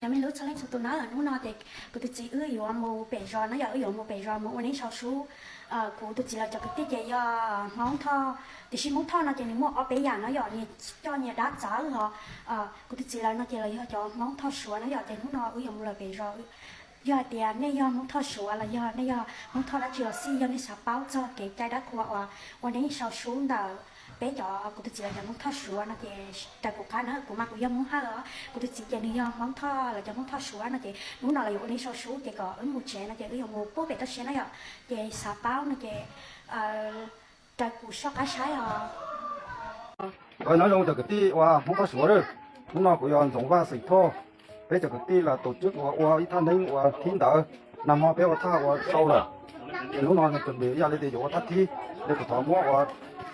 Nyob zoo txhua leej txhua tus na, hnub no ces kuv tus txiv wb yuav mus pem zos no yom, wb yuav mus pem zos mus ua neeb sau sub. Kuv tus txiv lawv cov kwv tij ces yog Hmoob Thoj, tiam sis Hmoob Thoj no ces nws muaj ob peb yam no yom, nyias coj nyias dab txawv os. Kuv tus txiv lawv no ces los yog cov Hmoob Thoj Suav no yom, ces hnub no wb yuav mus lawm pem zos. Yog hais tias nej yog Hmoob Thoj Suav los yog nej yog Hmoob Thoj dab tsi los xij, yog nej xav paub txog kev cai dab qhuas uas ua neeb sau sub ntawm peb cov, kuv tus txiv lawv cov Hmoob Thoj Suav no ces raws kuv qab na, kuv mas kuv yog Hmoob Hawj os, kuv tus txiv ces nws yog Hmoob Thoj, lawv cov Hmoob Thoj Suav no ces hnub no lawv yuav ua neeb sau sub ces kom wb mus tsev no ces wb yuav mus puag pem toj siab no yom, ces xav paub no ces raws kuv soj qab saib os. Nyob zoo cov kwv tij uas Hmoob Thoj Suav, hnub no kuv yog Ntxoov Vaj xeem Thoj, peb cov kwv tij los tus tswb uas ua ib thaj neeb uas thib ntawd, nag hmo peb ua thaj ua sau lawm, ces hnub no tsuas npis ib yam li tias yuav ua thaj thib, ces kuv thov muab ua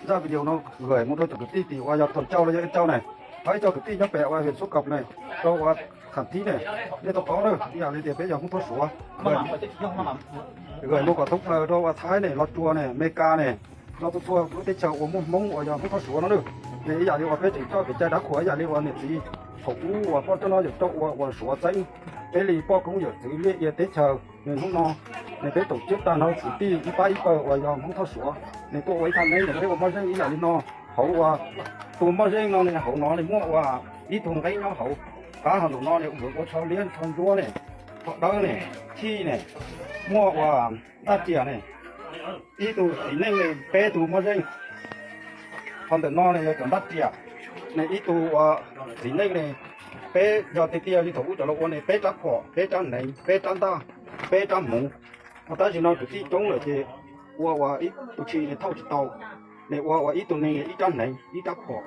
zaj video no gửi mus rau cov kwv tij tim uas yog Thuam Tsau los yog Ej Tsau ne, ho ib co kwv tij nyob pem uas huyện Xub Cộp ne, rau uas Tham Thib ne, nej tau paub na, ib yam li tias peb yog Hmoob Thoj Suav, gửi mus kom thoob plaws rau uas Thaib ne, Los Tsuas ne, Amelikas ne, rau txhua txhua lub teb chaws uas muaj Hmoob uas yog Hmoob Thoj Suav no na. Ces ib yam li uas peb tseem coj kev cai dab qhuas ib yam li uas niam txiv thaum ub uas poj roj no yawm rau ua uas Suav txeeb peb li poj koob yawm txwv liaj ia teb chaws, nws hnub no nws peb tus tswb tag nrho kwv tij ib pab ib pawg uas yog Hmoob Thoj Suav, nws tuaj ua ib thaj neeb nws peb ua moj zeej ib yam li no. Hauv uas tus moj zeej no nws hauv no nws muaj uas ib tug nqeeb nyob hauv, qab hauv nraum no nws ua tsho liab tsho ntsuab ne, tsho dawb ne, chij ne, muaj uas ntaj riam ne, ib tug txiv neej li peb tug moj zeej. Qhov ntawm no ne yog cov ntaj riam, nws ib tug uas txiv neej li peb yog tiag tiag li thaum ub cov los ua ne peb rab phom, peb rab hneev, peb rab ntaj, peb rab hmuv. Ho tab sis no kwv tij coob lawm ces ua ua ib tug tshis nws thauj tsis tau, nws ua ua ib tug neeg ib rab hneev, ib rab phom,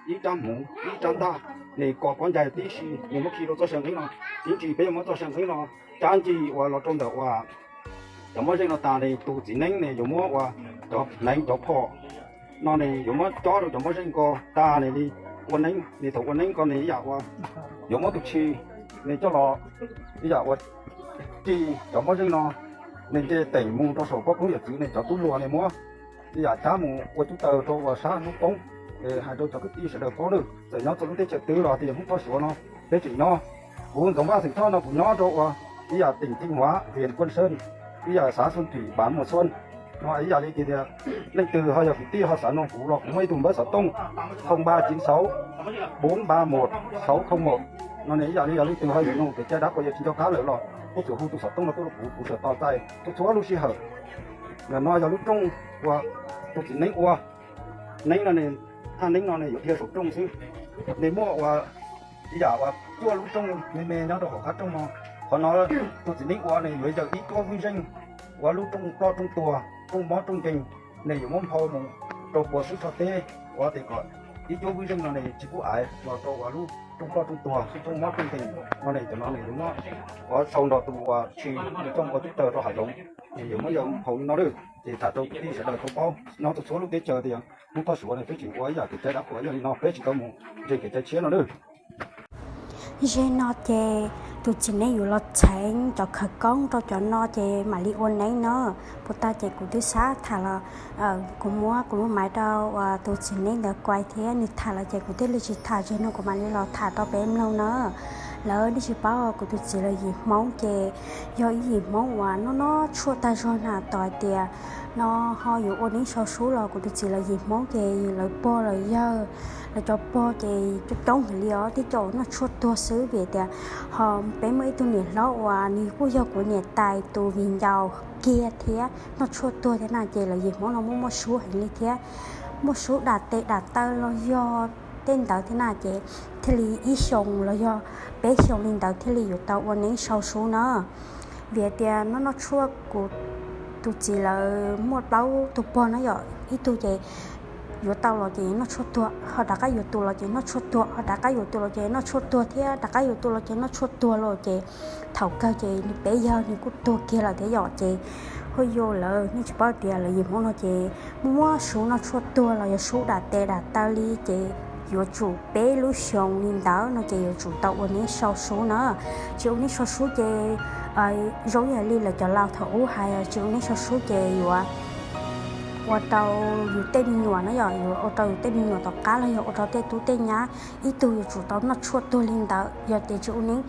ib rab hmuv, ib rab ntaj, nws kos pob ncaig tib si nws muab khi rau txoj sia nqeeb no. Ib ntsis peb yuav muab txoj sia nqeeb no cab ncig uas los rau ntawm uas cov moj zeej no tas nws tus txiv neeb nws yuav muab uas cov hneev cov phom no nws yuav muab cob rau cov moj zeej ko tas nws li ua neeb, nws thaum ua neeb ko nws ib yam uas yuav muab tus tshis nws coj los ib yam uas ris cov moj zeej no, nws nce teem mus rau saum poj koob yawm txwv nws cov tub hluas nws muab ib yam cab mus ua cub taws rau uas sab hnub poob. Hais rau cov kwv tij sawv daws paub nawb, txawm nyob txhua lub teb chaws twg los tias Hmoob Thoj Suav no peb tseem nyob. Kuv Ntxoov Vaj xeem Thoj no kuv nyob rau uas ib yam tỉnh Thanh Hóa, huyện Quang Sơn, ib yam xã Xuân Thủy, bản Mùa Xuân. No ib yam li tias leej twg ho yog kwv tij ho xav noog kuv los kuv muaj ib tug npawb xov tooj không ba chín sáu bốn ba một sáu không một. No ne ib yam li yog leej twg ho yuav noog kev cai dab qhuas yog tsis nco qab lawm los kuj tsuas hu tus xov tooj no tuaj rau kuv, kuv sawv tos txais txhua txhua lub sij hawm. Ntawm no yog lub rooj uas tus txiv neeb ua neeb no ne, thaj neeb no ne yuav dhia saum rooj xwb. Nws muaj uas ib yam uas cuaj lub rooj me me nyob rau hauv qab rooj no. Qhov no tus txiv neeb ua nws yuav yaws ib cuab vwj zeej uas lub rooj ploj rooj tuag, rooj mob rooj nkeeg, nws yuav muab nphau mus rau puas xwb rho teb, ua tias kom ib cuab vwj zeej no nws tsis pub aiv los rau uas lub rooj ploj rooj tuag, rooj mob rooj nkeeg no ne. Cov no nws yuav muab ua sau nrog tus uas tshis nws coj mus ua tub taws rau hav zoov, nws yuav muab yaws nphau li no lawm. Ces tham rau kwv tij sawv daws tau paub nyob txhua txhua lub teb chaws tias Hmoob Thoj Suav ne peb tseem ua ib yam kev cai dab qhuas yog li no, peb tsis tau mus ntseeg kev cai tshiab no lawm. Zej no ces tus txiv neeb yuav los txheev cov khawv koob rau cov no ces mam li ua neeb na. Puas tag ces kuv twb xav tham los kuv muab kuv lub maiv rau uas tus txiv neeb ntawd kuais thiab nws tham los ces kuv thiaj li tsis tham, zej no kuv mam li los tham rau peb mloog na. Lawv nej tsis paub, kuv tus txiv lawv yim Hmoob ces yog ib yim Hmoob uas noj noj tshuaj tag zog na, tos hais tias no ho yuav ua neeb sau sub los kuv tus txiv lawv yim Hmoob ces lawv pog lawv yawg, lawv cov pog ces coob coob heev li os, tib co noj tshuaj tuag xwb vim tias ho peb muaj ib tug niam hlob uas nws kuj yog kuv niam tais tus viv ncaus kiag thiab noj tshuaj tuag thiab na, ces lawv yim Hmoob no muaj muaj sub heev li thiab, muaj sub dam tes dam taw los yog tej ntawd thiab na, ces thiaj li ib xyoos los yog peb xyoos li ntawd thiaj li yuav tau ua neeb sau sub na. Vim tias noj noj tshuaj, kuv tus txiv lawv muaj plaub tug pog na yom, ib tug ces yuav tau los ces noj tshuaj tuag, ho rov qab yuav tus los ces noj tshuaj tuag, ho rov qab yuav tus los ces noj tshuaj tuag thiab, rov qab yuav tus los ces noj tshuaj tuag los ces thaum kawg ces nws peb yawg nws kuj tuag kiag lawm thiab yom. Ces hauj yus lawv nej tsis paub tias lawv yim Hmoob no ces muaj muaj sub noj tshuaj tuag los yog sub dam tes dam taw li ces yuav tsum peb lub xyoos li ntawd no ces yuav tsum tau ua neeb sau sub na. Tsis ua neeb sau sub ces zoo ib yam li lawv cov laus thaum ub hais, tsis ua neeb sau sub ces yuav ua rau yus tej me nyuam no yog yuav ua rau yus tej me nyuam tom qab los yog ua rau tej tub tej nyab ib tug yuav tsum tau noj tshuaj tuag li ntawd. Yog tias tsis ua neeb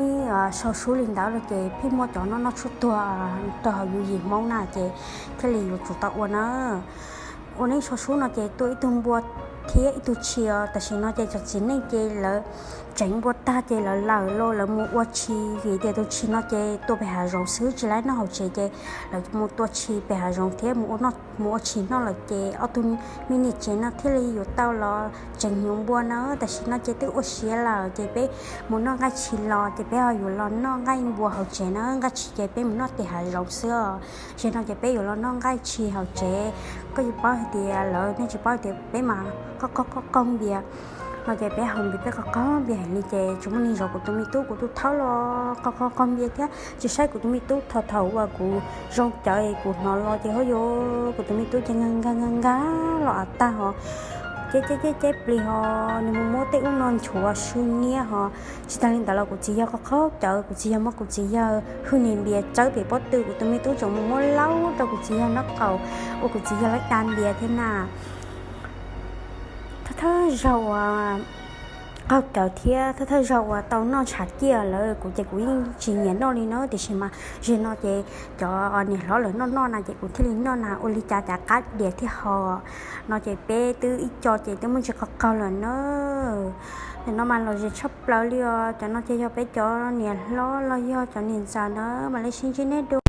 ib sau sub li ntawd no ces pheej muaj cov noj noj tshuaj tuag rau hauv yus yim Hmoob na ces thiaj li yuav tsum tau ua na. Ua neeb sau sub no ces tua ib tug npua thiab ib tug tshis os. Tam sim no ces cov txiv neej ces lawv tseev npua tag ces lawv lawm los lawv mus ua tshis vim tias tus tshis no ces tua pem hav zoov xwb tsis laib noj hauv tsev ces lawv mus tua tshis pem hav zoov thiab mus ua tshis noj lawm ces ob tug me niam tsev no thiaj li yuav tau los tseev hnyuv npua na. Tam sim no ces twb ua siav lawm ces peb mus noj nqaij tshis los ces peb ho yuav los noj nqaij npua hauv tsev na. Nqaij tshis ces peb mus noj tim hav zoov xwb os. Tam sim no ces peb yuav los noj nqaij tshis hauv tsev. Koj yuav paub hais tias lawv nej tsis paub tias peb mas qaug qaug qaug npias no ces peb haus npias peb qaug qaug npias heev li ces tsis muaj neeg zov kuv tus me tub, kuv tus thawj los qaug qaug qaug npias thiab tsis saib kuv tus me tub. Thaum thaum uas kuv zoo cawv kuv hnov los ces ho yuav kuv tus me tub ces nkag nkag nkag nkag los av tag ho ceb ceb ceb ceb plis ho nws mus muab tej ub no nchuav sw niab ho. Tsis tag li ntawd los kuv txiv yawg qaug qaug cawv, kuv txiv yawg muab kuv txiv yawg hwj niag npias tsawb pem pob tw, kuv tus me tub tseem mus muab laub rau kuv txiv yawg nraub qaum ua kuv txiv yawg laib da npias thiab na. Thawj thawj zaug uas qaug cawv thiab thawj thawj zaug uas tau noj ntshav ciaj lawm kuv ces kuv yeej tsis nyiam noj li na, tiam sis mas zaum no ces cov niam hlob lawv noj noj na ces kuv thiaj li noj na. Ua li cas cav qab dias thiaj ho no ces peb twb ib co ces twb muaj ntsis qaug qaug lawm na. Nim no mas lom zem tshaj plaws li os. Cov no ces yog peb cov niam hlob los yog cov niam ntxawm na, mam li sib ntsib nej dua.